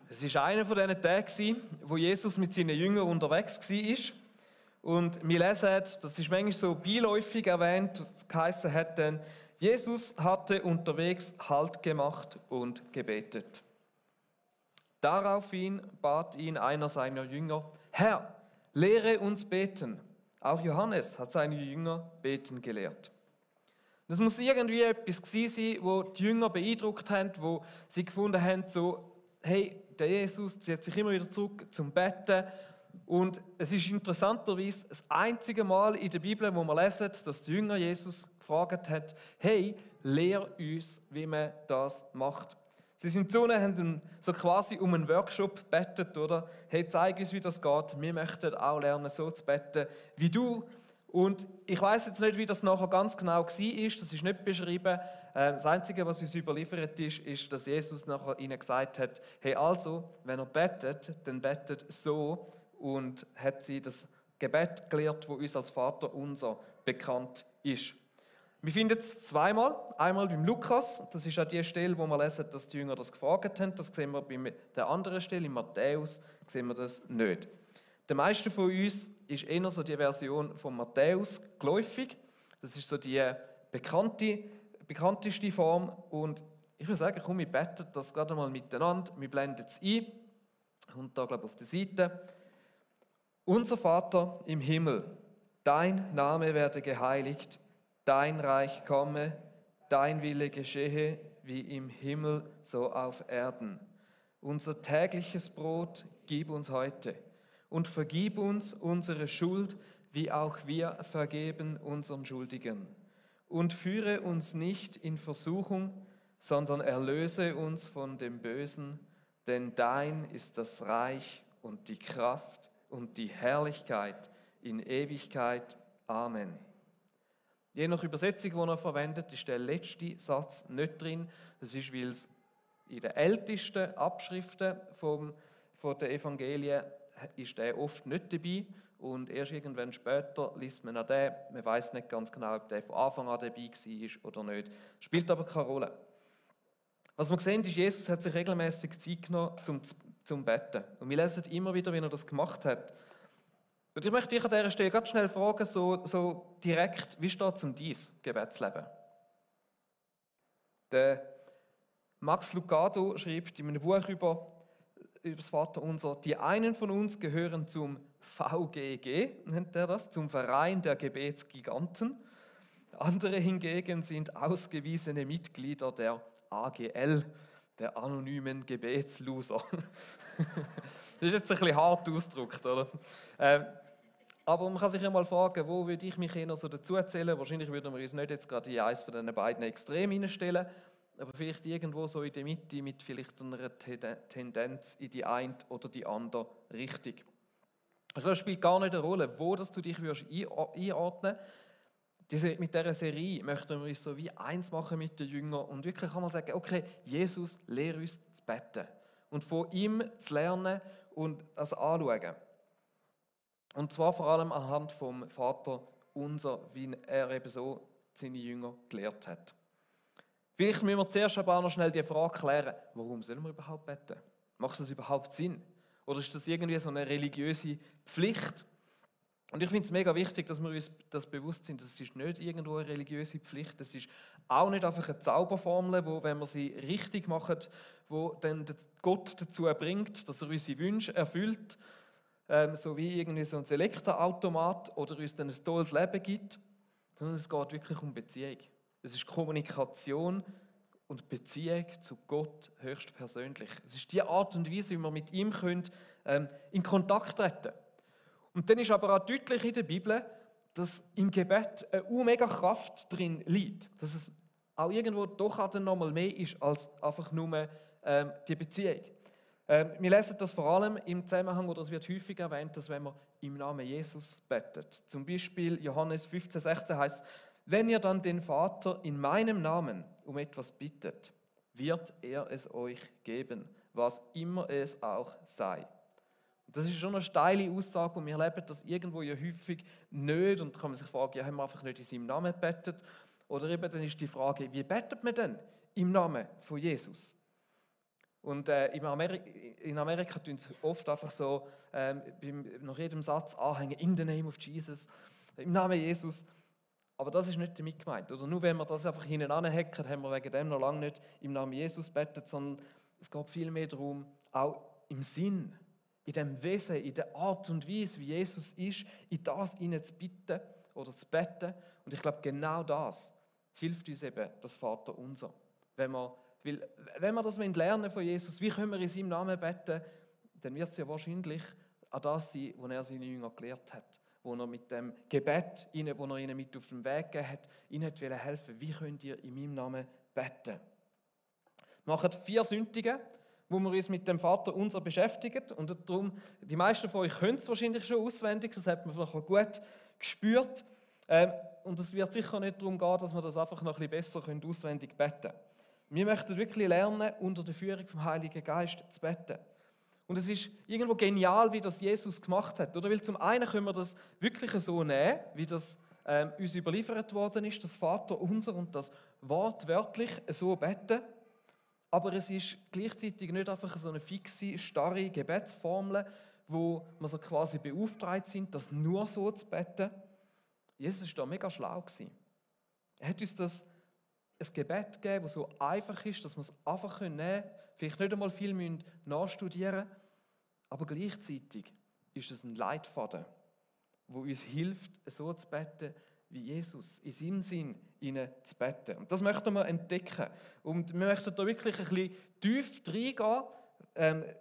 Es war einer von diesen Tagen, wo Jesus mit seinen Jüngern unterwegs war. Und wir lesen, das ist manchmal so beiläufig erwähnt, was geheißen hat, denn Jesus hatte unterwegs Halt gemacht und gebetet. Daraufhin bat ihn einer seiner Jünger: Herr, lehre uns beten. Auch Johannes hat seine Jünger beten gelehrt. Das muss irgendwie etwas gewesen sein, wo die Jünger beeindruckt haben, wo sie gefunden haben, so, hey, der Jesus zieht sich immer wieder zurück zum Betten. Und es ist interessanterweise das einzige Mal in der Bibel, wo wir lesen, dass die Jünger Jesus gefragt hat: Hey, lehr uns, wie man das macht. Sie sind zu ihnen, haben so quasi um einen Workshop gebettet, oder? Hey, zeig uns, wie das geht. Wir möchten auch lernen, so zu beten wie du. Und ich weiß jetzt nicht, wie das nachher ganz genau war, das ist nicht beschrieben. Das Einzige, was uns überliefert ist, dass Jesus nachher ihnen gesagt hat: Hey, also, wenn ihr betet, dann betet so, und hat sie das Gebet gelehrt, das uns als Vater unser bekannt ist. Wir finden es zweimal. Einmal beim Lukas, das ist auch die Stelle, wo wir lesen, dass die Jünger das gefragt haben. Das sehen wir bei der anderen Stelle, in Matthäus, sehen wir das nicht. Den meisten von uns ist eher so die Version von Matthäus geläufig. Das ist so die bekannteste Form. Und ich würde sagen, komm, wir beten das gerade mal miteinander. Wir blenden es ein. Und da, glaube ich, auf der Seite. Unser Vater im Himmel, dein Name werde geheiligt, dein Reich komme, dein Wille geschehe, wie im Himmel, so auf Erden. Unser tägliches Brot gib uns heute und vergib uns unsere Schuld, wie auch wir vergeben unseren Schuldigen. Und führe uns nicht in Versuchung, sondern erlöse uns von dem Bösen, denn dein ist das Reich und die Kraft und die Herrlichkeit in Ewigkeit. Amen. Je nach Übersetzung, die er verwendet, ist der letzte Satz nicht drin. Das ist, weil es in den ältesten Abschriften von den Evangelien ist der oft nicht dabei. Und erst irgendwann später liest man auch den. Man weiß nicht ganz genau, ob der von Anfang an dabei war oder nicht. Spielt aber keine Rolle. Was wir sehen, ist, Jesus hat sich regelmäßig Zeit genommen zum Betten. Und wir lesen immer wieder, wie er das gemacht hat. Und ich möchte dich an dieser Stelle ganz schnell fragen, so direkt: Wie steht es um dein Gebetsleben? Der Max Lucado schreibt in einem Buch über das Vaterunser: Die einen von uns gehören zum VGG, nennt er das, zum Verein der Gebetsgiganten. Andere hingegen sind ausgewiesene Mitglieder der AGL, der anonymen Gebetsloser. Das ist jetzt ein bisschen hart ausgedrückt, oder? Aber man kann sich ja mal fragen, wo würde ich mich eher so dazu erzählen? Wahrscheinlich würden wir uns nicht jetzt gerade in eines von diesen beiden Extremen hineinstellen, aber vielleicht irgendwo so in der Mitte mit vielleicht einer Tendenz in die eine oder die andere Richtung. Ich glaube, es spielt gar nicht eine Rolle, wo dass du dich einordnen würdest. Mit dieser Serie möchten wir uns so wie eins machen mit den Jüngern und wirklich einmal sagen: Okay, Jesus, lehre uns zu beten und von ihm zu lernen und das anschauen. Und zwar vor allem anhand vom Vater unser, wie er eben so seine Jünger gelehrt hat. Vielleicht müssen wir zuerst aber auch noch schnell die Frage klären: Warum sollen wir überhaupt beten? Macht das überhaupt Sinn? Oder ist das irgendwie so eine religiöse Pflicht? Und ich finde es mega wichtig, dass wir uns das bewusst sind. Das ist nicht irgendwo eine religiöse Pflicht. Das ist auch nicht einfach eine Zauberformel, wo, wenn wir sie richtig machen, wo dann Gott dazu bringt, dass er unsere Wünsche erfüllt, so wie irgendwie so ein Elektroautomat, oder uns dann ein tolles Leben gibt. Sondern es geht wirklich um Beziehung. Es ist Kommunikation und Beziehung zu Gott höchstpersönlich. Es ist die Art und Weise, wie wir mit ihm in Kontakt treten können. Und dann ist aber auch deutlich in der Bibel, dass im Gebet eine mega Kraft drin liegt. Dass es auch irgendwo doch auch noch mal mehr ist als einfach nur die Beziehung. Wir lesen das vor allem im Zusammenhang, oder es wird häufig erwähnt, dass wenn man im Namen Jesus betet. Zum Beispiel Johannes 15,16 heißt: Wenn ihr dann den Vater in meinem Namen um etwas bittet, wird er es euch geben, was immer es auch sei. Das ist schon eine steile Aussage und wir erleben das irgendwo ja häufig nicht. Und da kann man sich fragen: Ja, haben wir einfach nicht in seinem Namen gebetet? Oder eben dann ist die Frage: Wie betet man denn im Namen von Jesus? Und in Amerika tun sie oft einfach so nach jedem Satz anhängen, in the name of Jesus, im Namen Jesus. Aber das ist nicht damit gemeint. Oder nur wenn wir das einfach hinten anhacken, haben wir wegen dem noch lange nicht im Namen Jesus betet, sondern es geht vielmehr darum, auch im Sinn, in dem Wesen, in der Art und Weise, wie Jesus ist, in das hinein zu bitten oder zu beten. Und ich glaube, genau das hilft uns eben, das Vaterunser. Wenn wir das lernen von Jesus, wie können wir in seinem Namen beten, dann wird es ja wahrscheinlich an das sein, was er seine Jünger gelehrt hat. Wo er mit dem Gebet, wo er ihnen mit auf den Weg gegeben hat, ihnen helfen, wie könnt ihr in meinem Namen beten. Wir machen 4 Sündigen, wo wir uns mit dem Vaterunser beschäftigen. Und darum, die meisten von euch können es wahrscheinlich schon auswendig, das hat man vielleicht auch gut gespürt. Und es wird sicher nicht darum gehen, dass wir das einfach noch ein bisschen besser auswendig beten können. Wir möchten wirklich lernen, unter der Führung vom Heiligen Geist zu beten. Und es ist irgendwo genial, wie das Jesus gemacht hat. Oder? Weil zum einen können wir das wirklich so nehmen, wie das uns überliefert worden ist, das Vaterunser und das wortwörtlich so beten. Aber es ist gleichzeitig nicht einfach so eine fixe, starre Gebetsformel, wo wir so quasi beauftragt sind, das nur so zu beten. Jesus war da mega schlau. Er hat uns ein Gebet gegeben, das so einfach ist, dass wir es einfach nehmen können, vielleicht nicht einmal viel nachstudieren müssen, aber gleichzeitig ist es ein Leitfaden, der uns hilft, so zu beten, wie Jesus, in seinem Sinn zu beten. Und das möchten wir entdecken. Und wir möchten da wirklich ein bisschen tief reingehen.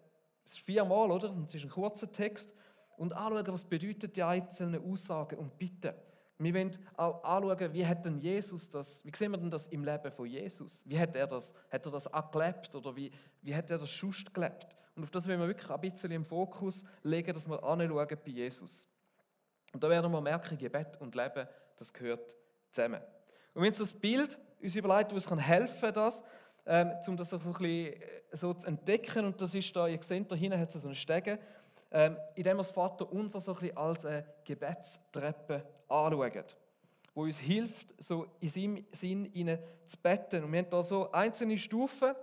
Es ist 4-mal, oder? Und es ist ein kurzer Text. Und anschauen, was bedeuten die einzelnen Aussagen und Bitten. Wir wollen auch anschauen, wie hat denn Jesus das, wie sehen wir denn das im Leben von Jesus? Wie hat er das auch gelebt oder wie hat er das sonst gelebt? Und auf das wollen wir wirklich ein bisschen im Fokus legen, dass wir anschauen bei Jesus. Und da werden wir merken, Gebet und Leben, das gehört zusammen. Und wenn so das Bild uns überlegt, was uns helfen kann, um das so ein bisschen so zu entdecken, und das ist da, ihr seht, da hinten hat es so eine Stege, indem wir das Vaterunser so ein bisschen als eine Gebetstreppe anschauen, wo uns hilft, so in seinem Sinn zu beten. Und wir haben da so einzelne Stufen,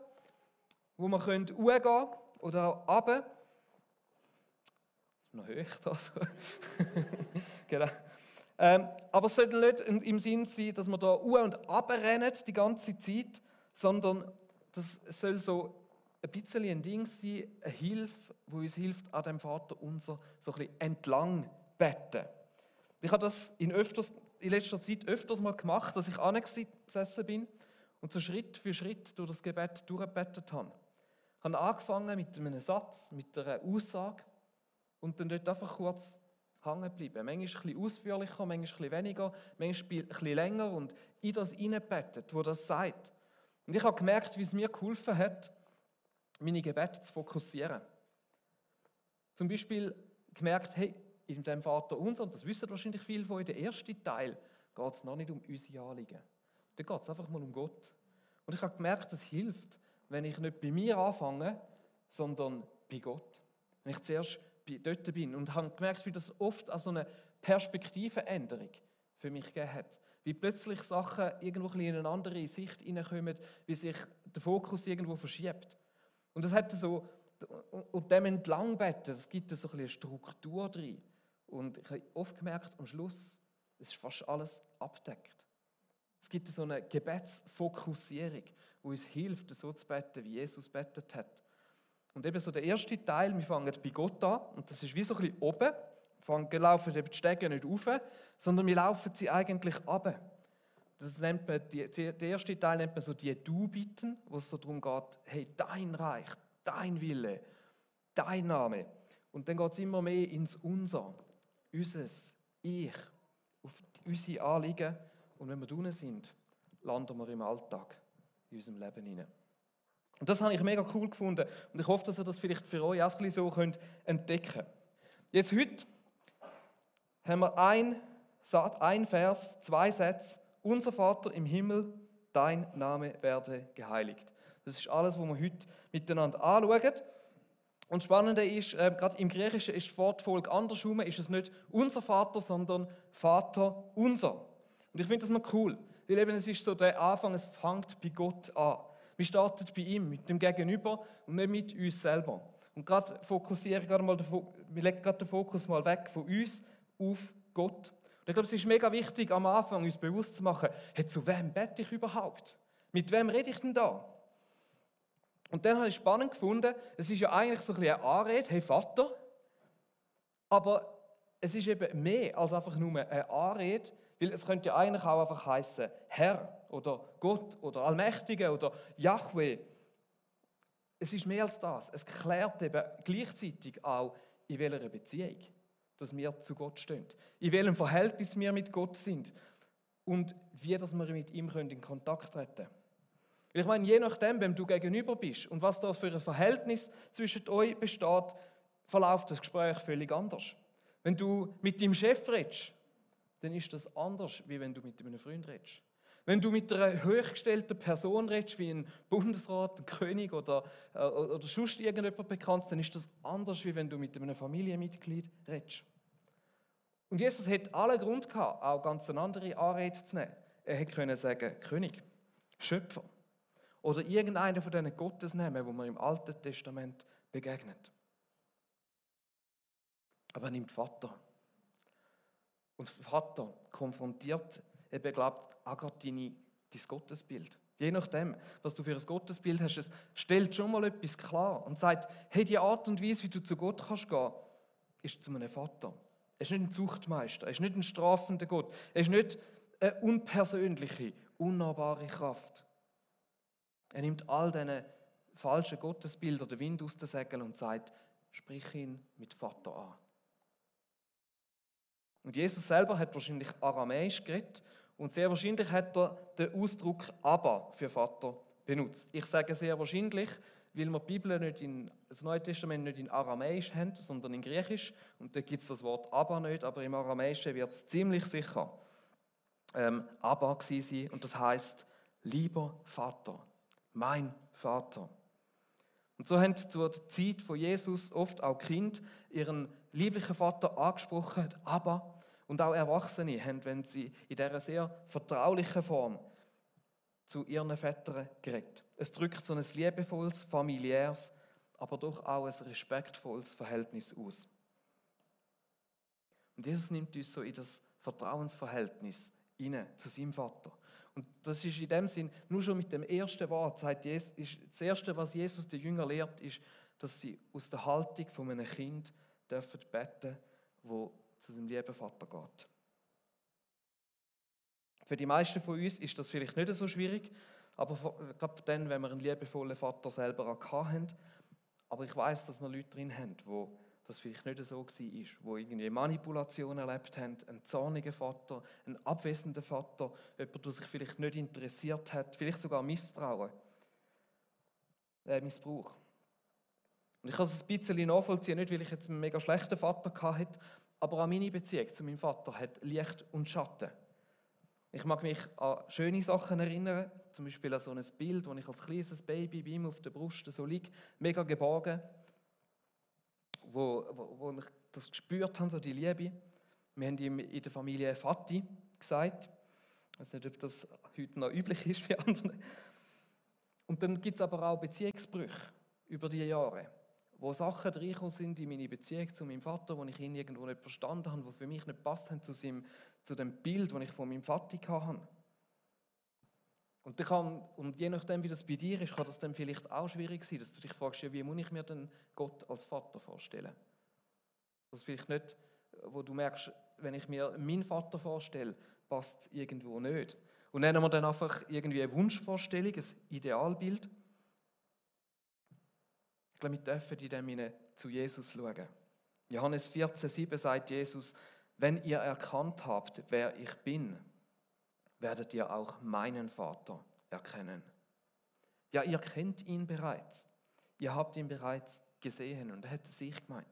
wo wir hochgehen können oder auch runter. Noch hoch da so. Genau. Aber es sollte nicht im Sinn sein, dass wir da und runter rennen die ganze Zeit, sondern das soll so ein bisschen ein Ding sein, eine Hilfe, die uns hilft, an dem Vaterunser so ein bisschen entlang beten. Ich habe das in letzter Zeit öfters mal gemacht, dass ich angesessen bin und so Schritt für Schritt durch das Gebet durchgebetet habe. Ich habe angefangen mit einem Satz, mit einer Aussage und dann dort einfach kurz hängen bleiben. Manchmal ein bisschen ausführlicher, manchmal ein bisschen weniger, manchmal ein bisschen länger und in das hineinbetet, wo das sagt. Und ich habe gemerkt, wie es mir geholfen hat, meine Gebete zu fokussieren. Zum Beispiel gemerkt, hey, in dem Vaterunser, und das wissen wahrscheinlich viele von euch, der erste Teil geht es noch nicht um unsere Anliegen. Da geht es einfach mal um Gott. Und ich habe gemerkt, es hilft, wenn ich nicht bei mir anfange, sondern bei Gott. Wenn ich zuerst dort bin. Und habe gemerkt, wie das oft an so eine Perspektivenänderung für mich gegeben hat. Wie plötzlich Sachen irgendwo in eine andere Sicht hineinkommen, wie sich der Fokus irgendwo verschiebt. Und das hat so, und dem entlangbeten, das gibt so ein bisschen eine Struktur drin. Und ich habe oft gemerkt, am Schluss, es ist fast alles abdeckt. Es gibt so eine Gebetsfokussierung, die uns hilft, so zu beten, wie Jesus betet hat. Und eben so der erste Teil, wir fangen bei Gott an, und das ist wie so ein bisschen oben. Wir laufen die Stege nicht rauf, sondern wir laufen sie eigentlich runter. Das nennt man, der erste Teil nennt man so die Du-Bitten, wo es so darum geht, hey, dein Reich, dein Wille, dein Name. Und dann geht es immer mehr ins Unser, unseres, ich, auf unsere Anliegen. Und wenn wir drinnen sind, landen wir im Alltag, in unserem Leben hinein. Und das habe ich mega cool gefunden. Und ich hoffe, dass ihr das vielleicht für euch auch ein bisschen so entdecken könnt. Jetzt heute haben wir ein Vers, 2 Sätze. Unser Vater im Himmel, dein Name werde geheiligt. Das ist alles, was wir heute miteinander anschauen. Und das Spannende ist, gerade im Griechischen ist die Wortfolge andersrum, ist es nicht unser Vater, sondern Vater unser. Und ich finde das noch cool, weil eben es ist so der Anfang, es fängt bei Gott an. Wir starten bei ihm, mit dem Gegenüber und nicht mit uns selber. Und wir legen gerade den Fokus mal weg von uns auf Gott. Und ich glaube, es ist mega wichtig, am Anfang uns bewusst zu machen, hey, zu wem bete ich überhaupt? Mit wem rede ich denn da? Und dann habe ich spannend gefunden, es ist ja eigentlich so ein bisschen eine Anrede, hey Vater, aber es ist eben mehr als einfach nur eine Anrede, weil es könnte ja eigentlich auch einfach heißen Herr oder Gott oder Allmächtige oder Yahweh. Es ist mehr als das. Es klärt eben gleichzeitig auch, in welcher Beziehung dass wir zu Gott stehen, in welchem Verhältnis wir mit Gott sind und wie dass wir mit ihm in Kontakt treten können. Ich meine, je nachdem, wem du gegenüber bist und was da für ein Verhältnis zwischen euch besteht, verläuft das Gespräch völlig anders. Wenn du mit deinem Chef redest, dann ist das anders, wie wenn du mit einem Freund redest. Wenn du mit einer hochgestellten Person redest, wie ein Bundesrat, ein König oder sonst irgendjemand bekannt, dann ist das anders, wie wenn du mit einem Familienmitglied redest. Und Jesus hätte allen Grund gehabt, auch ganz eine andere Anrede zu nehmen. Er hätte können sagen, König, Schöpfer oder irgendeiner von diesen Gottesnamen, wo man im Alten Testament begegnet. Aber er nimmt Vater. Und Vater konfrontiert eben, glaubt, auch gerade dein Gottesbild. Je nachdem, was du für ein Gottesbild hast, es stellt schon mal etwas klar und sagt, hey, die Art und Weise, wie du zu Gott kannst gehen, ist zu einem Vater. Er ist nicht ein Zuchtmeister, er ist nicht ein strafender Gott, er ist nicht eine unpersönliche, unnahbare Kraft. Er nimmt all diese falschen Gottesbilder den Wind aus den Segeln und sagt, sprich ihn mit Vater an. Und Jesus selber hat wahrscheinlich Aramäisch geredet und sehr wahrscheinlich hat er den Ausdruck Abba für Vater benutzt. Ich sage sehr wahrscheinlich, weil wir die Bibel das Neue Testament nicht in Aramäisch haben, sondern in Griechisch. Und da gibt es das Wort Abba nicht, aber im Aramäischen wird es ziemlich sicher Abba gewesen sein. Und das heißt lieber Vater, mein Vater. Und so haben zur Zeit von Jesus oft auch Kinder ihren lieblichen Vater angesprochen, Abba. Und auch Erwachsene haben, wenn sie in dieser sehr vertraulichen Form zu ihren Vätern geredet. Es drückt so ein liebevolles, familiäres, aber doch auch ein respektvolles Verhältnis aus. Und Jesus nimmt uns so in das Vertrauensverhältnis hinein zu seinem Vater. Und das ist in dem Sinn, nur schon mit dem ersten Wort, sagt Jesus, ist das Erste, was Jesus den Jüngern lehrt, ist, dass sie aus der Haltung von einem Kind dürfen beten, wo zu seinem lieben Vater geht. Für die meisten von uns ist das vielleicht nicht so schwierig, aber gerade dann, wenn wir einen liebevollen Vater selber auch haben. Aber ich weiß, dass wir Leute drin haben, wo das vielleicht nicht so war, wo irgendwie Manipulation erlebt haben, einen zornigen Vater, einen abwesenden Vater, jemand, der sich vielleicht nicht interessiert hat, vielleicht sogar Misstrauen, Missbrauch. Und ich kann es ein bisschen nachvollziehen, nicht weil ich jetzt einen mega schlechten Vater hatte, aber auch meine Beziehung zu meinem Vater hat Licht und Schatten. Ich mag mich an schöne Sachen erinnern, zum Beispiel an so ein Bild, wo ich als kleines Baby bei ihm auf der Brust so liege, mega geborgen, wo ich das gespürt habe, so die Liebe. Wir haben ihm in der Familie Vati gesagt. Ich weiß nicht, ob das heute noch üblich ist für andere. Und dann gibt es aber auch Beziehungsbrüche über die Jahre, wo Sachen reingekommen sind in meine Beziehung zu meinem Vater, wo ich ihn irgendwo nicht verstanden habe, die für mich nicht gepasst haben zu dem Bild, das ich von meinem Vater hatte. Und je nachdem, wie das bei dir ist, kann das dann vielleicht auch schwierig sein, dass du dich fragst, ja, wie muss ich mir denn Gott als Vater vorstellen? Das vielleicht nicht, wo du merkst, wenn ich mir meinen Vater vorstelle, passt es irgendwo nicht. Und nennen wir dann einfach irgendwie eine Wunschvorstellung, ein Idealbild. Ich glaube, wir dürfen in dem zu Jesus schauen. Johannes 14,7 sagt Jesus, wenn ihr erkannt habt, wer ich bin, werdet ihr auch meinen Vater erkennen. Ja, ihr kennt ihn bereits. Ihr habt ihn bereits gesehen. Und er hat sich gemeint.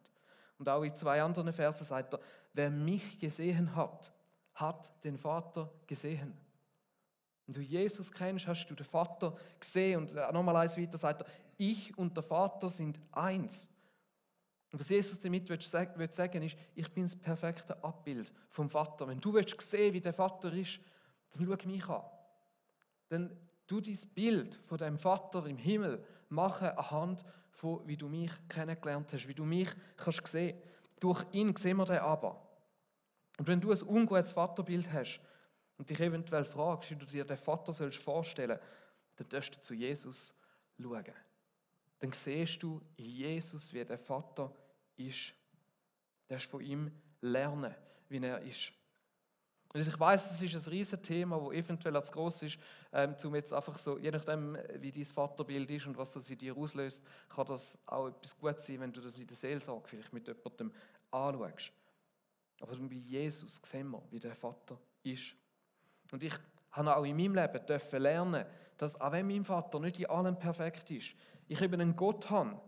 Und auch in 2 anderen Versen sagt er, wer mich gesehen hat, hat den Vater gesehen. Wenn du Jesus kennst, hast du den Vater gesehen. Und nochmal eins weiter sagt er, ich und der Vater sind eins. Und was Jesus damit will sagen ist, ich bin das perfekte Abbild vom Vater. Wenn du willst sehen, wie der Vater ist, dann schau mich an. Dann Du dein Bild von deinem Vater im Himmel machen anhand von, wie du mich kennengelernt hast, wie du mich kannst sehen. Durch ihn sehen wir den aber. Und wenn du ein ungutes Vaterbild hast und dich eventuell fragst, wie du dir den Vater vorstellen sollst, dann darfst du zu Jesus schauen. Dann siehst du in Jesus, wie der Vater ist. Du darfst von ihm lernen, wie er ist. Und ich weiss, es ist ein riesiges Thema, das eventuell zu gross ist, um jetzt einfach so, je nachdem, wie dein Vaterbild ist und was das in dir auslöst, kann das auch etwas Gutes sein, wenn du das in der Seelsorge vielleicht mit jemandem anschaust. Aber bei Jesus sehen wir, wie der Vater ist. Und ich habe auch in meinem Leben dürfen lernen, dass auch wenn mein Vater nicht in allem perfekt ist, ich eben einen Gott habe,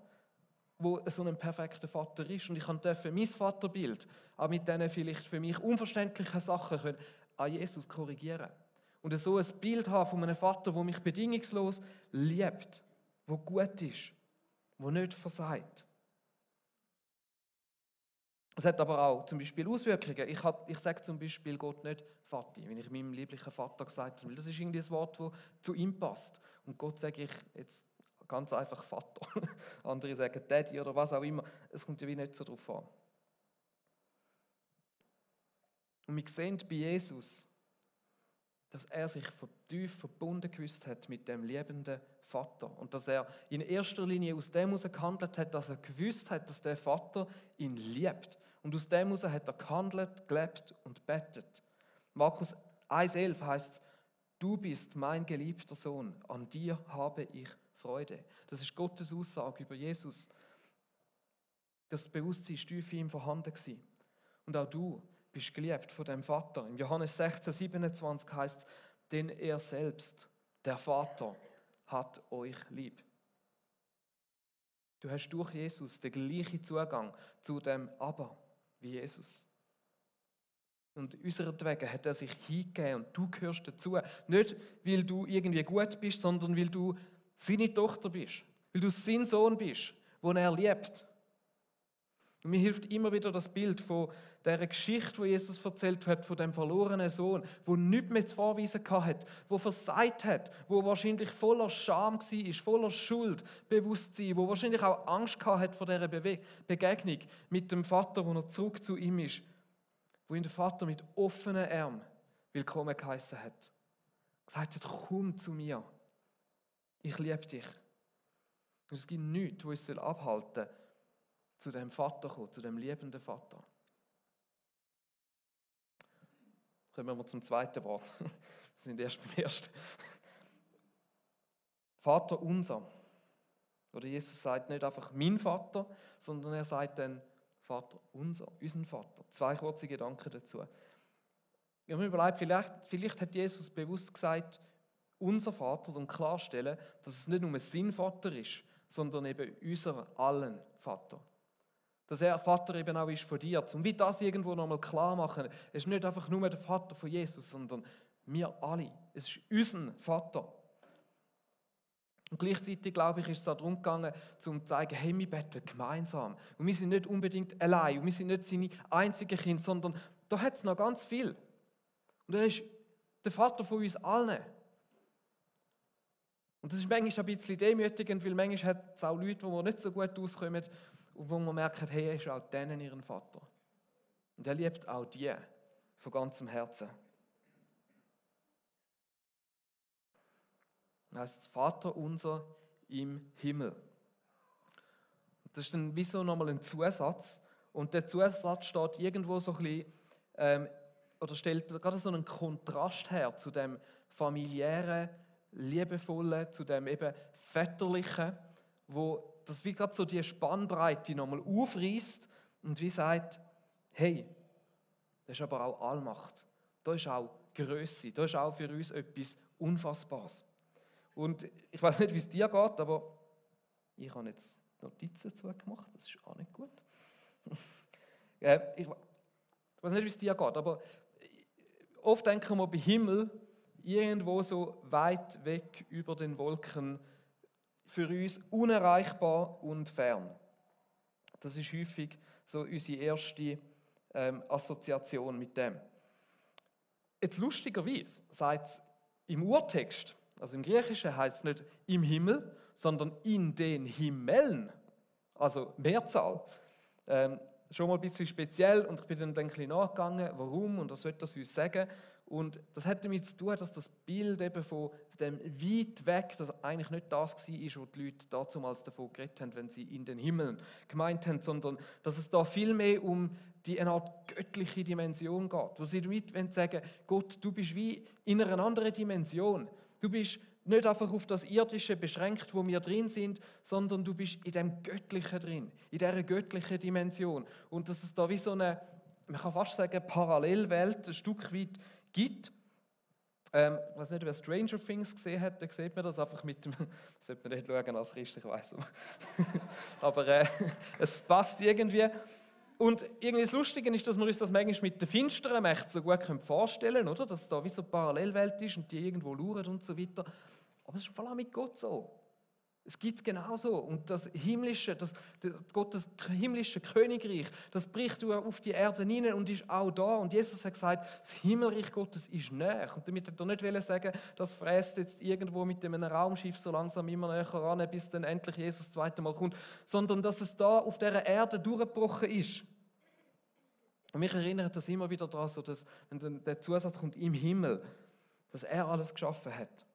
wo so ein perfekter Vater ist. Und ich durfte mein Vaterbild auch mit diesen vielleicht für mich unverständlichen Sachen können, an Jesus korrigieren. Und so ein Bild haben von einem Vater, der mich bedingungslos liebt, der gut ist, der nicht versagt. Es hat aber auch zum Beispiel Auswirkungen. Ich sage zum Beispiel Gott nicht Vati, wenn ich meinem lieblichen Vater gesagt habe, weil das ist irgendwie ein Wort, das zu ihm passt. Und Gott sage ich jetzt ganz einfach Vater. Andere sagen Daddy oder was auch immer. Es kommt ja wie nicht so drauf an. Und wir sehen bei Jesus, dass er sich tief verbunden gewusst hat mit dem liebenden Vater. Und dass er in erster Linie aus dem heraus gehandelt hat, dass er gewusst hat, dass der Vater ihn liebt. Und aus dem heraus hat er gehandelt, gelebt und betet. Markus 1,11 heißt: Du bist mein geliebter Sohn, an dir habe ich Freude. Das ist Gottes Aussage über Jesus. Das Bewusstsein war tief in ihm vorhanden gewesen. Und auch du bist geliebt von dem Vater. In Johannes 16,27 heißt es: Denn er selbst, der Vater, hat euch lieb. Du hast durch Jesus den gleichen Zugang zu dem Abba wie Jesus. Und unseretwegen hat er sich hingegeben und du gehörst dazu. Nicht, weil du irgendwie gut bist, sondern weil du seine Tochter bist. Weil du sein Sohn bist, den er liebt. Und mir hilft immer wieder das Bild von dieser Geschichte, die Jesus erzählt hat, von dem verlorenen Sohn, der nichts mehr zu vorweisen hatte, der versagt hat, der wahrscheinlich voller Scham war, voller Schuldbewusstsein, der wahrscheinlich auch Angst hatte vor dieser Begegnung mit dem Vater, wo er zurück zu ihm ist, wo ihn der Vater mit offenen Armen willkommen geheißen hat. Gesagt hat: Komm zu mir, ich liebe dich. Und es gibt nichts, was uns abhalten soll, zu dem Vater kommen, zu dem liebenden Vater. Kommen wir zum zweiten Wort. Wir sind erst beim ersten. Vater unser. Oder Jesus sagt nicht einfach mein Vater, sondern er sagt dann Vater unser, unseren Vater. 2 kurze Gedanken dazu. Ich habe mir überlegt, vielleicht hat Jesus bewusst gesagt, unser Vater, um klarstellen, dass es nicht nur sein Vater ist, sondern eben unser allen Vater. Dass er Vater eben auch ist von dir. Um wie das irgendwo nochmal klar machen, es ist nicht einfach nur der Vater von Jesus, sondern wir alle. Es ist unser Vater. Und gleichzeitig, glaube ich, ist es darum gegangen, um zu zeigen, hey, wir beten gemeinsam. Und wir sind nicht unbedingt allein. Und wir sind nicht seine einzigen Kinder, sondern da hat es noch ganz viel. Und er ist der Vater von uns allen. Und das ist manchmal ein bisschen demütigend, weil manchmal hat es auch Leute, die nicht so gut auskommen und wo man merkt, hey, er ist auch denen ihren Vater. Und er liebt auch die von ganzem Herzen. Das heißt, Vater unser im Himmel. Das ist dann wie so nochmal ein Zusatz. Und der Zusatz steht irgendwo so ein bisschen, oder stellt gerade so einen Kontrast her zu dem familiären, liebevollen, zu dem eben väterlichen, wo das wie gerade so die Spannbreite nochmal aufreißt und wie sagt, hey, das ist aber auch Allmacht, da ist auch Grösse, da ist auch für uns etwas Unfassbares. Und ich weiß nicht, wie es dir geht, aber ich habe jetzt Notizen dazu gemacht, das ist auch nicht gut. Ich weiß nicht, wie es dir geht, aber oft denken wir bei Himmel irgendwo so weit weg über den Wolken, für uns unerreichbar und fern. Das ist häufig so unsere erste Assoziation mit dem. Jetzt lustigerweise sagt es im Urtext, Also im Griechischen heißt es nicht im Himmel, sondern in den Himmeln. Also Mehrzahl. Schon mal ein bisschen speziell und ich bin dann ein bisschen nachgegangen, warum und was will das uns sagen. Und das hat damit zu tun, dass das Bild eben von dem weit weg, das eigentlich nicht das war, was die Leute damals davon geredet haben, wenn sie in den Himmeln gemeint haben, sondern dass es da viel mehr um eine Art göttliche Dimension geht. Wo sie damit sagen, Gott, du bist wie in einer anderen Dimension. Du bist nicht einfach auf das Irdische beschränkt, wo wir drin sind, sondern du bist in dem Göttlichen drin, in dieser göttlichen Dimension. Und dass es da wie so eine, man kann fast sagen, Parallelwelt ein Stück weit gibt. Ich weiß nicht, wer Stranger Things gesehen hat, da sieht man das einfach mit dem, das sollte man nicht schauen als Christ, ich weiss. Aber es passt irgendwie. Und irgendwie das Lustige ist, dass wir uns das manchmal mit den finsteren Mächten so gut vorstellen können, oder? Dass es da wie so eine Parallelwelt ist und die irgendwo lauern und so weiter. Aber es ist vor allem mit Gott so. Es gibt es genauso. Und das himmlische, Gottes himmlische Königreich, das bricht auf die Erde hinein und ist auch da. Und Jesus hat gesagt, das Himmelreich Gottes ist näher. Und damit hat er nicht sagen, das fräst jetzt irgendwo mit einem Raumschiff so langsam immer näher ran, bis dann endlich Jesus das zweite Mal kommt. Sondern dass es da auf dieser Erde durchgebrochen ist. Und mich erinnert das immer wieder daran, so dass, wenn dann der Zusatz kommt, im Himmel, dass er alles geschaffen hat.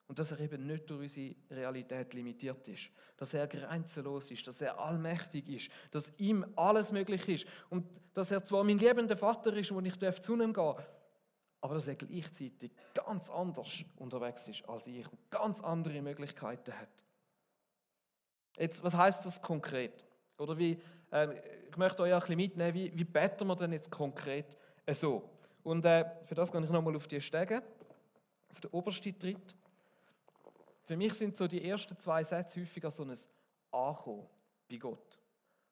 Und dass er eben nicht durch unsere Realität limitiert ist. Dass er grenzenlos ist, dass er allmächtig ist, dass ihm alles möglich ist. Und dass er zwar mein liebender Vater ist, wo ich zu ihm gehen darf, aber dass er gleichzeitig ganz anders unterwegs ist als ich und ganz andere Möglichkeiten hat. Jetzt, was heisst das konkret? Oder ich möchte euch ein bisschen mitnehmen, wie beten wir denn jetzt konkret so? Und für das gehe ich nochmal auf die Stege, auf den obersten Tritt. Für mich sind so die ersten 2 Sätze häufiger so ein Ankommen bei Gott.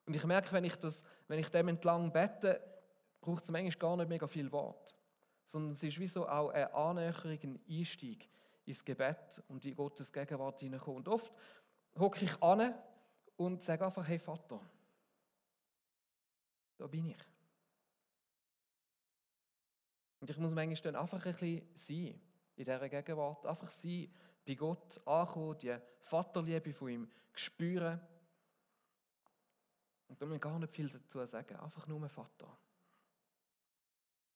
Und ich merke, wenn ich dem entlang bete, braucht es manchmal gar nicht mega viel Wort. Sondern es ist wie so auch eine Annäherung, ein Einstieg ins Gebet und in Gottes Gegenwart hineinkommen. Und oft hocke ich an und sage einfach, hey Vater, da bin ich. Und ich muss manchmal dann einfach ein bisschen sein in dieser Gegenwart, einfach sein, bei Gott ankommen, die Vaterliebe von ihm spüren. Und da muss ich gar nicht viel dazu sagen, einfach nur Vater.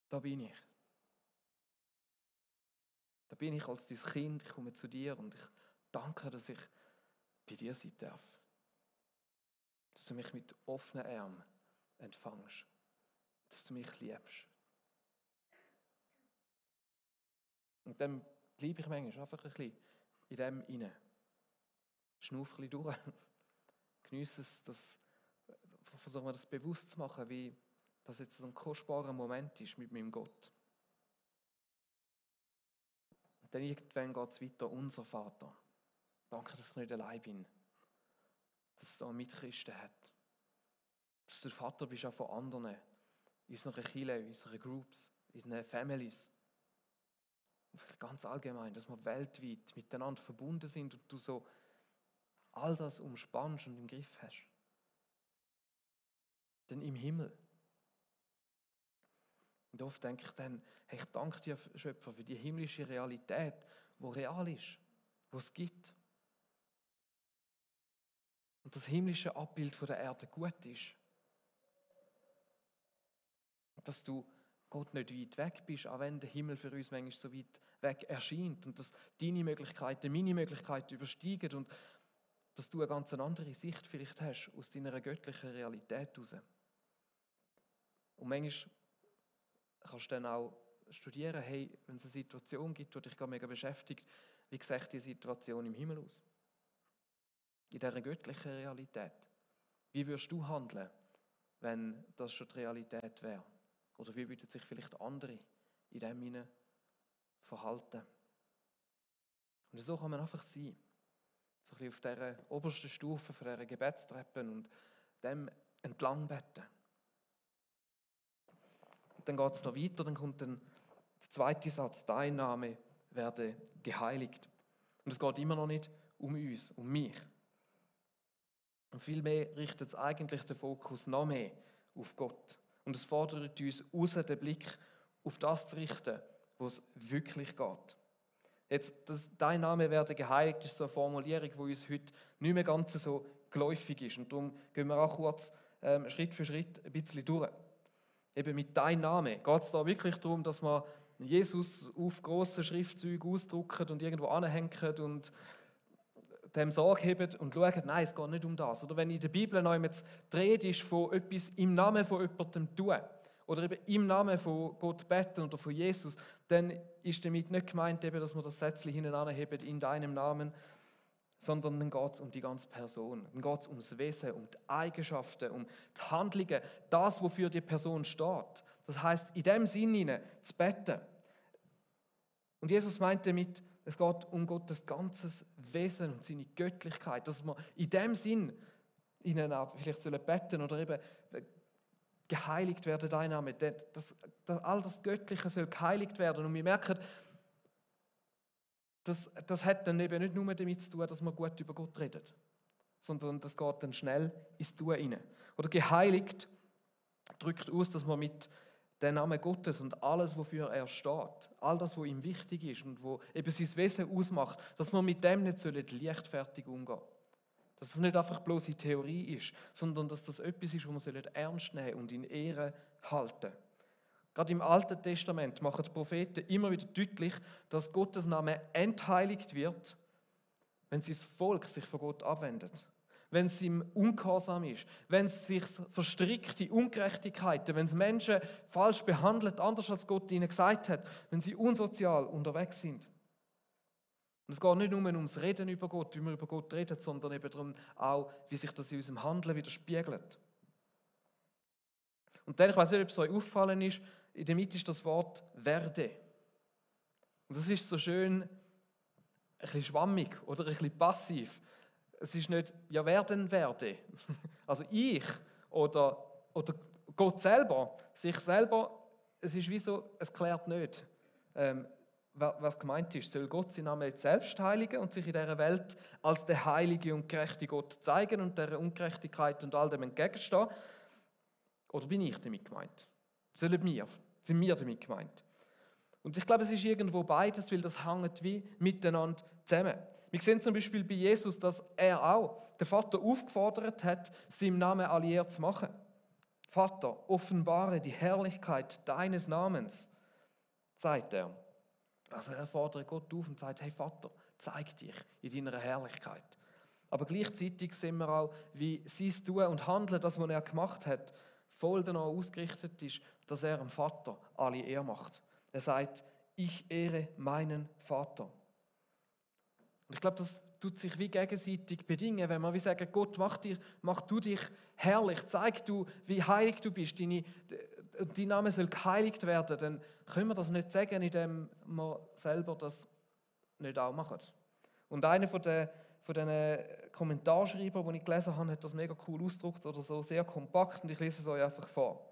Da bin ich. Da bin ich als dein Kind, ich komme zu dir und ich danke, dass ich bei dir sein darf. Dass du mich mit offenen Armen empfängst. Dass du mich liebst. Und dann bleibe ich manchmal einfach ein bisschen in dem inne. Schnuff ein bisschen durch. Geniesse es, versuche mir das bewusst zu machen, wie das jetzt so ein kostbarer Moment ist mit meinem Gott. Und dann irgendwann geht es weiter, unser Vater. Danke, dass ich nicht allein bin. Dass es da Mitchristen hat. Dass du der Vater bist auch von anderen. In unserer Kirche, in unseren Groups, in unseren Families. Und ganz allgemein, dass wir weltweit miteinander verbunden sind und du so all das umspannst und im Griff hast. Denn im Himmel. Und oft denke ich dann, hey, ich danke dir, Schöpfer, für die himmlische Realität, die real ist, die es gibt. Und das himmlische Abbild von der Erde gut ist. Und dass du, Gott, nicht weit weg bist, auch wenn der Himmel für uns manchmal so weit weg erscheint. Und dass deine Möglichkeiten meine Möglichkeiten übersteigen und dass du eine ganz andere Sicht vielleicht hast aus deiner göttlichen Realität heraus. Und manchmal kannst du dann auch studieren, hey, wenn es eine Situation gibt, die dich gerade mega beschäftigt, wie sieht die Situation im Himmel aus? In dieser göttlichen Realität. Wie würdest du handeln, wenn das schon die Realität wäre? Oder wie würden sich vielleicht andere in dem hinein verhalten? Und so kann man einfach sein. So ein bisschen auf dieser obersten Stufe von dieser Gebetstreppe und dem entlang beten. Und dann geht es noch weiter, dann kommt dann der zweite Satz, dein Name werde geheiligt. Und es geht immer noch nicht um uns, um mich. Und vielmehr richtet es eigentlich den Fokus noch mehr auf Gott. Und es fordert uns raus, den Blick auf das zu richten, wo es wirklich geht. Jetzt, dein Name werde geheiligt, ist so eine Formulierung, die uns heute nicht mehr ganz so geläufig ist. Und darum gehen wir auch kurz Schritt für Schritt ein bisschen durch. Eben mit deinem Namen geht es da wirklich darum, dass man Jesus auf grossen Schriftzeugen ausdrucken und irgendwo anhängen und dem Sorge haben und schauen, nein, es geht nicht um das. Oder wenn in der Bibel noch jetzt die Rede ist von etwas im Namen von jemandem tun oder eben im Namen von Gott beten oder von Jesus, dann ist damit nicht gemeint, eben, dass wir das Sätzchen hinten anheben in deinem Namen, sondern dann geht es um die ganze Person. Dann geht es ums Wesen, um die Eigenschaften, um die Handlungen, das, wofür die Person steht. Das heißt, in dem Sinne zu beten. Und Jesus meint damit, es geht um Gottes ganzes Wesen und seine Göttlichkeit, dass wir in dem Sinn ihnen auch vielleicht beten sollen oder eben geheiligt werden, dein Name. All das Göttliche soll geheiligt werden. Und wir merken, das hat dann eben nicht nur damit zu tun, dass man gut über Gott redet, sondern das geht dann schnell ins Tun rein. Oder geheiligt drückt aus, dass man mit dem Namen Gottes und alles, wofür er steht, all das, was ihm wichtig ist und wo eben sein Wesen ausmacht, dass man mit dem nicht leichtfertig umgehen soll. Dass es nicht einfach bloß eine Theorie ist, sondern dass das etwas ist, was man ernst nehmen und in Ehre halten. Gerade im Alten Testament machen die Propheten immer wieder deutlich, dass Gottes Name entheiligt wird, wenn sein Volk sich von Gott abwendet. Wenn es ihm ungehorsam ist, wenn es sich verstrickt in Ungerechtigkeiten, wenn es Menschen falsch behandelt, anders als Gott ihnen gesagt hat, wenn sie unsozial unterwegs sind. Und es geht nicht nur ums Reden über Gott, wie wir über Gott reden, sondern eben darum auch, wie sich das in unserem Handeln widerspiegelt. Und dann, ich weiß nicht, ob es euch auffallen ist, in der Mitte ist das Wort «werde». Und das ist so schön ein bisschen schwammig oder ein bisschen passiv. Es ist nicht «ja, werden werde». Also ich oder Gott selber, sich selber, es ist wie so, es klärt nicht, was gemeint ist. Soll Gott seinen Namen jetzt selbst heiligen und sich in dieser Welt als der heilige und gerechte Gott zeigen und dieser Ungerechtigkeit und all dem entgegenstehen? Oder bin ich damit gemeint? Sind wir damit gemeint? Und ich glaube, es ist irgendwo beides, weil das hängt wie miteinander zusammen. Wir sehen zum Beispiel bei Jesus, dass er auch den Vater aufgefordert hat, seinem Namen alle Ehre zu machen. Vater, offenbare die Herrlichkeit deines Namens, sagt er. Also er fordert Gott auf und sagt, hey Vater, zeig dich in deiner Herrlichkeit. Aber gleichzeitig sehen wir auch, wie sein Tun und Handeln, das, was er gemacht hat, voll danach ausgerichtet ist, dass er dem Vater alle Ehre macht. Er sagt, ich ehre meinen Vater. Und ich glaube, das tut sich wie gegenseitig bedingen, wenn wir wie sagen, Gott, mach du dich herrlich, zeig du, wie heilig du bist, dein Name soll geheiligt werden, dann können wir das nicht sagen, indem wir selber das nicht auch machen. Und einer von diesen Kommentarschreibern, die ich gelesen habe, hat das mega cool ausgedrückt oder so sehr kompakt und ich lese es euch einfach vor.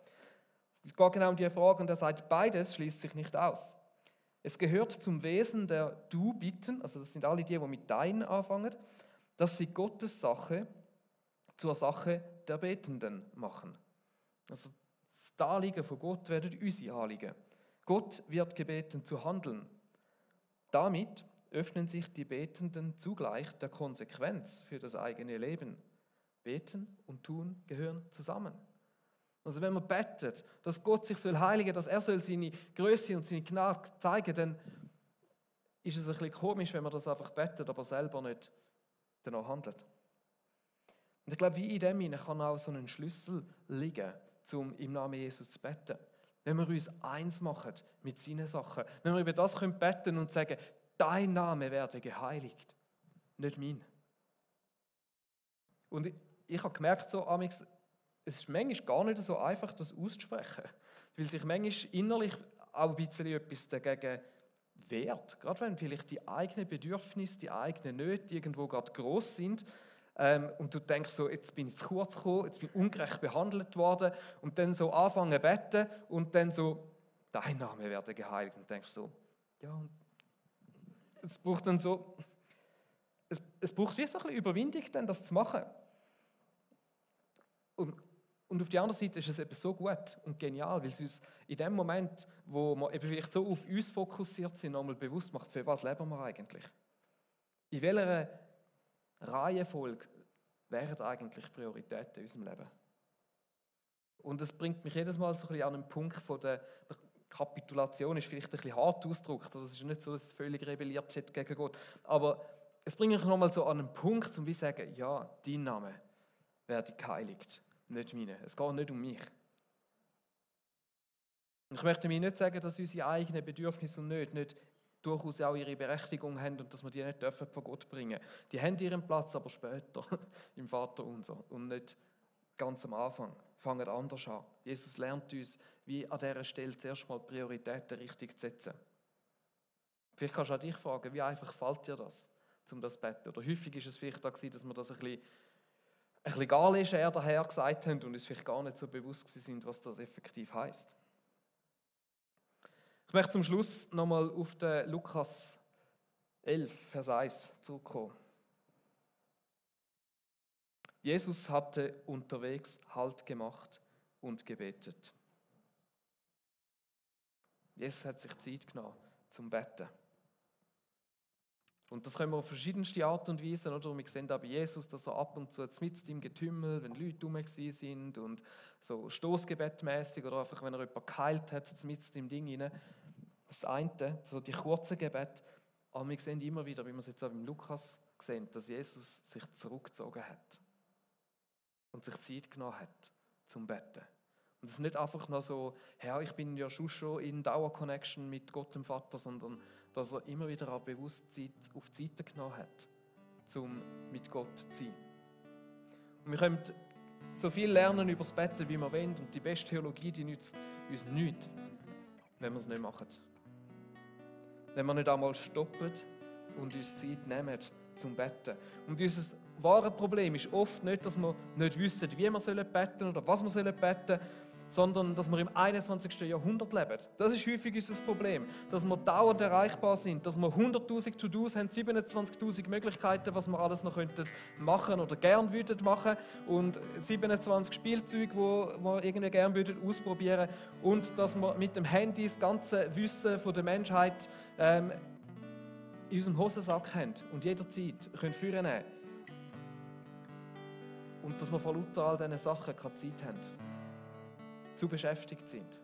Es geht genau um die Frage und er sagt, beides schließt sich nicht aus. Es gehört zum Wesen der Du-Bitten, also das sind alle die mit Dein anfangen, dass sie Gottes Sache zur Sache der Betenden machen. Also das Anliegen von Gott werden unsere Anliegen. Gott wird gebeten zu handeln. Damit öffnen sich die Betenden zugleich der Konsequenz für das eigene Leben. Beten und Tun gehören zusammen. Also wenn man betet, dass Gott sich heiligen soll, dass er seine Größe und seine Gnade zeigen, dann ist es ein bisschen komisch, wenn man das einfach betet, aber selber nicht danach handelt. Und ich glaube, wie in dem hinein kann auch so ein Schlüssel liegen, um im Namen Jesus zu beten. Wenn wir uns eins machen mit seinen Sachen, wenn wir über das beten können und sagen, dein Name werde geheiligt, nicht mein. Und ich habe gemerkt, so, es ist manchmal gar nicht so einfach, das auszusprechen, weil sich manchmal innerlich auch ein bisschen etwas dagegen wehrt. Gerade wenn vielleicht die eigenen Bedürfnisse, die eigenen Nöte irgendwo gerade gross sind und du denkst so, jetzt bin ich zu kurz gekommen, jetzt bin ich ungerecht behandelt worden und dann so anfangen zu beten und dann so, dein Name werde geheiligt und denkst so, ja, es braucht dann so, es braucht wie so ein bisschen Überwindung, dann das zu machen. Und Und auf der anderen Seite ist es eben so gut und genial, weil es uns in dem Moment, wo wir eben vielleicht so auf uns fokussiert sind, nochmal bewusst macht, für was leben wir eigentlich? In welcher Reihenfolge wären eigentlich Prioritäten in unserem Leben? Und das bringt mich jedes Mal so ein bisschen an einen Punkt von der Kapitulation, ist vielleicht ein bisschen hart ausgedrückt, das ist nicht so, dass es völlig rebelliert hat gegen Gott, aber es bringt mich nochmal so an einen Punkt, um zu sagen, ja, dein Name werde geheiligt, nicht meine. Es geht nicht um mich. Und ich möchte mir nicht sagen, dass unsere eigenen Bedürfnisse und nicht durchaus auch ihre Berechtigung haben und dass wir die nicht dürfen vor Gott bringen. Die haben ihren Platz, aber später im Vaterunser und nicht ganz am Anfang. Fangen anders an. Jesus lernt uns, wie an dieser Stelle zuerst mal Prioritäten richtig zu setzen. Vielleicht kannst du auch dich fragen, wie einfach fällt dir das, um das zu beten? Oder häufig ist es vielleicht auch gewesen, dass wir das ein bisschen gar leger daher gesagt haben und uns vielleicht gar nicht so bewusst sind, was das effektiv heisst. Ich möchte zum Schluss nochmal auf den Lukas 11, Vers 1 zurückkommen. Jesus hatte unterwegs Halt gemacht und gebetet. Jesus hat sich Zeit genommen zum Betten. Und das können wir auf verschiedenste Art und Weise, oder? Wir sehen auch bei Jesus, dass er ab und zu mitten im Getümmel, wenn Leute rum sind und so stoßgebetmäßig oder einfach, wenn er jemanden geheilt hat, mitten im Ding rein. Das eine, so die kurzen Gebete, aber wir sehen immer wieder, wie wir es jetzt auch beim Lukas sehen, dass Jesus sich zurückgezogen hat und sich Zeit genommen hat zum Betten. Und es ist nicht einfach nur so, ja, ich bin ja schon in Dauer-Connection mit Gott dem Vater, sondern dass er immer wieder auch bewusst Zeit auf die Seite genommen hat, um mit Gott zu sein. Und wir können so viel lernen über das Betten, wie wir wollen, und die beste Theologie, die nützt uns nichts, wenn wir es nicht machen. Wenn wir nicht einmal stoppen und uns Zeit nehmen zum Betten. Und unser wahres Problem ist oft nicht, dass wir nicht wissen, wie wir beten sollen oder was wir beten sollen, sondern dass wir im 21. Jahrhundert leben. Das ist häufig unser Problem, dass wir dauernd erreichbar sind, dass wir 100'000 To-Dos haben, 27'000 Möglichkeiten, was wir alles noch machen oder gern würden machen und 27 Spielzeuge, die wir irgendwie gern würden ausprobieren und dass wir mit dem Handy das ganze Wissen von der Menschheit in unserem Hosensack haben und jederzeit führen können. Und dass wir vor lauter all diesen Sachen keine Zeit haben. Zu beschäftigt sind.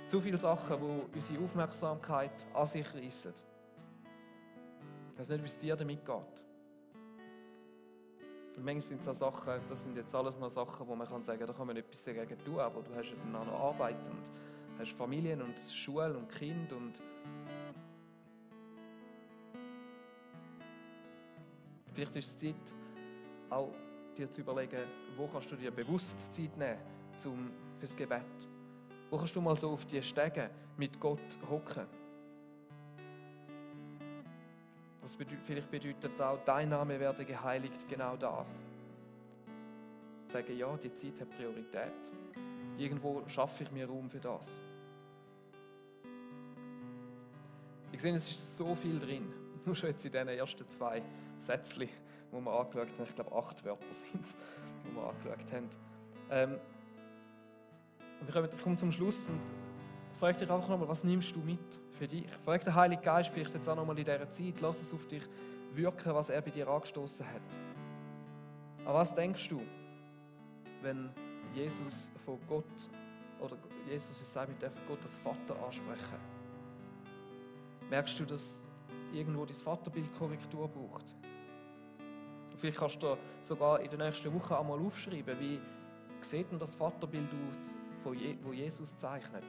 Zu viele Sachen, die unsere Aufmerksamkeit an sich reissen. Ich weiß nicht, wie es dir damit geht. Und manchmal sind es auch Sachen, das sind jetzt alles noch Sachen, wo man kann sagen, da kann man etwas dagegen tun, aber du hast ja dann auch noch Arbeit und hast Familien und Schule und Kind und vielleicht ist es Zeit, auch dir zu überlegen, wo kannst du dir bewusst Zeit nehmen fürs Gebet. Wo kannst du mal so auf die Stege mit Gott hocken? Vielleicht bedeutet auch, dein Name werde geheiligt, genau das. Sagen, ja, die Zeit hat Priorität. Irgendwo schaffe ich mir Raum für das. Ich sehe, es ist so viel drin. Nur schon jetzt in diesen ersten 2 Sätzchen, die wir angeschaut haben. Ich glaube, 8 Wörter sind es, die wir angeschaut haben. Ich komme zum Schluss und frage dich einfach nochmal, was nimmst du mit für dich? Frag den Heiligen Geist vielleicht jetzt auch nochmal in dieser Zeit, lass es auf dich wirken, was er bei dir angestoßen hat. An was denkst du, wenn Jesus von Gott, oder Jesus uns sagt, wir dürfen Gott als Vater ansprechen? Merkst du, dass irgendwo dein Vaterbild Korrektur braucht? Vielleicht kannst du sogar in der nächsten Woche einmal aufschreiben, wie sieht denn das Vaterbild aus, wo Jesus zeichnet?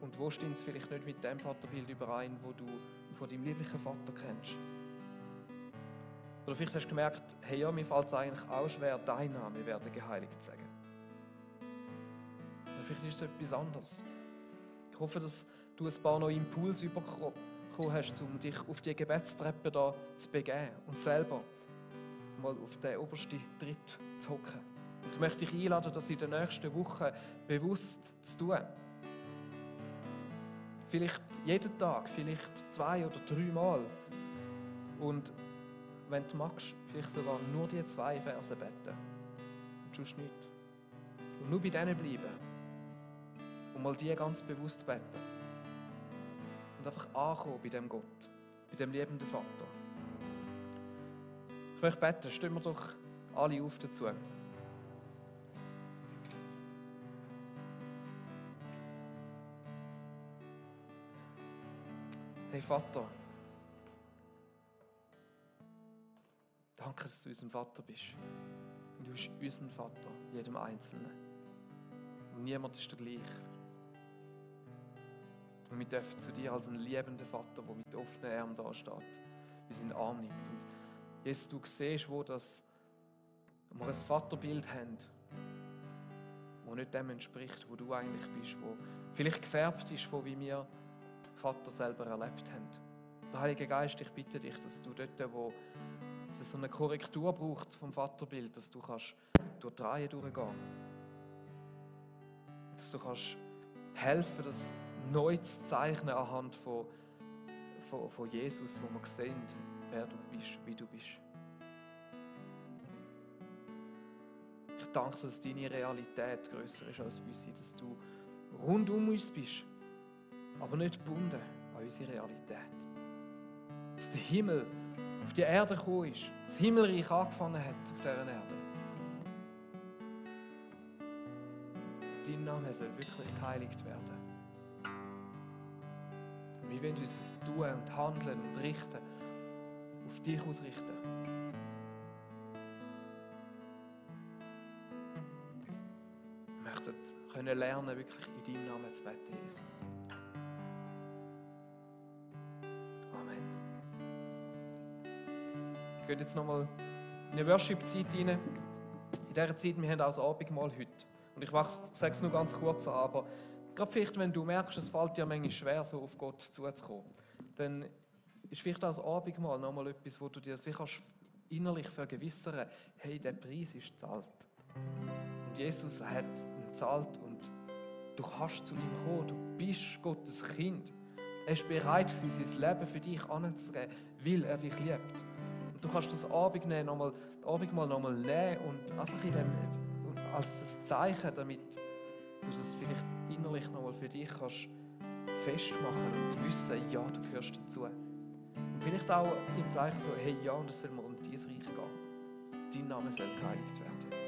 Und wo stimmt es vielleicht nicht mit dem Vaterbild überein, wo du von deinem lieblichen Vater kennst? Oder vielleicht hast du gemerkt, hey ja, mir fällt es eigentlich auch schwer, dein Name werde geheiligt zu sagen. Oder vielleicht ist es etwas anderes. Ich hoffe, dass du ein paar neue Impulse bekommen hast, um dich auf die Gebetstreppe da zu begeben und selber mal auf den obersten Tritt zu hocken. Ich möchte dich einladen, das in den nächsten Wochen bewusst zu tun. Vielleicht jeden Tag, vielleicht 2 oder 3 Mal. Und wenn du magst, vielleicht sogar nur die 2 Verse beten. Und sonst nicht. Und nur bei denen bleiben. Und mal die ganz bewusst beten. Und einfach ankommen bei dem Gott, bei dem liebenden Vater. Ich möchte beten, stehen wir doch alle auf dazu. Hey Vater, danke, dass du unser Vater bist. Und du bist unser Vater, jedem Einzelnen. Und niemand ist der gleiche. Und wir dürfen zu dir als ein liebender Vater, der mit offenen Armen da steht, uns in den Arm nimmt. Und Jesus, du siehst, wo wir ein Vaterbild haben, das nicht dem entspricht, wo du eigentlich bist, wo vielleicht gefärbt ist, von wie wir Vater selber erlebt haben. Der Heilige Geist, ich bitte dich, dass du dort, wo es so eine Korrektur braucht vom Vaterbild, dass du kannst durch die Reihe durchgehen. Dass du kannst helfen, das neu zu zeichnen anhand von Jesus, wo wir sehen, wer du bist, wie du bist. Ich danke, dass deine Realität grösser ist als unsere, dass du rund um uns bist, aber nicht gebunden an unsere Realität. Dass der Himmel auf die Erde gekommen ist, das Himmelreich angefangen hat auf dieser Erde. Dein Name soll wirklich geheiligt werden. Wir wollen uns das Tun und Handeln und Richten auf dich ausrichten. Wir möchten können lernen, wirklich in deinem Namen zu beten, Jesus. Amen. Wir gehen jetzt nochmal in eine Worship-Zeit rein. In dieser Zeit, wir haben auch das Abendmahl heute. Und ich sage es nur ganz kurz an, aber gerade vielleicht, wenn du merkst, es fällt dir manchmal schwer, so auf Gott zuzukommen, dann ist vielleicht auch das Abendmahl nochmal etwas, wo du dir das innerlich vergewissern, hey, der Preis ist gezahlt. Und Jesus hat ihn gezahlt und du kannst zu ihm kommen, du bist Gottes Kind. Er ist bereit gewesen, sein Leben für dich anzugeben, weil er dich liebt. Und du kannst das Abendmahl nochmal nehmen und einfach als ein Zeichen, damit du das vielleicht innerlich nochmal für dich kannst festmachen und wissen, ja, du gehörst dazu. Und vielleicht auch im Zeichen so, hey, ja, und es soll mir um dein Reich gehen. Dein Name soll geheiligt werden.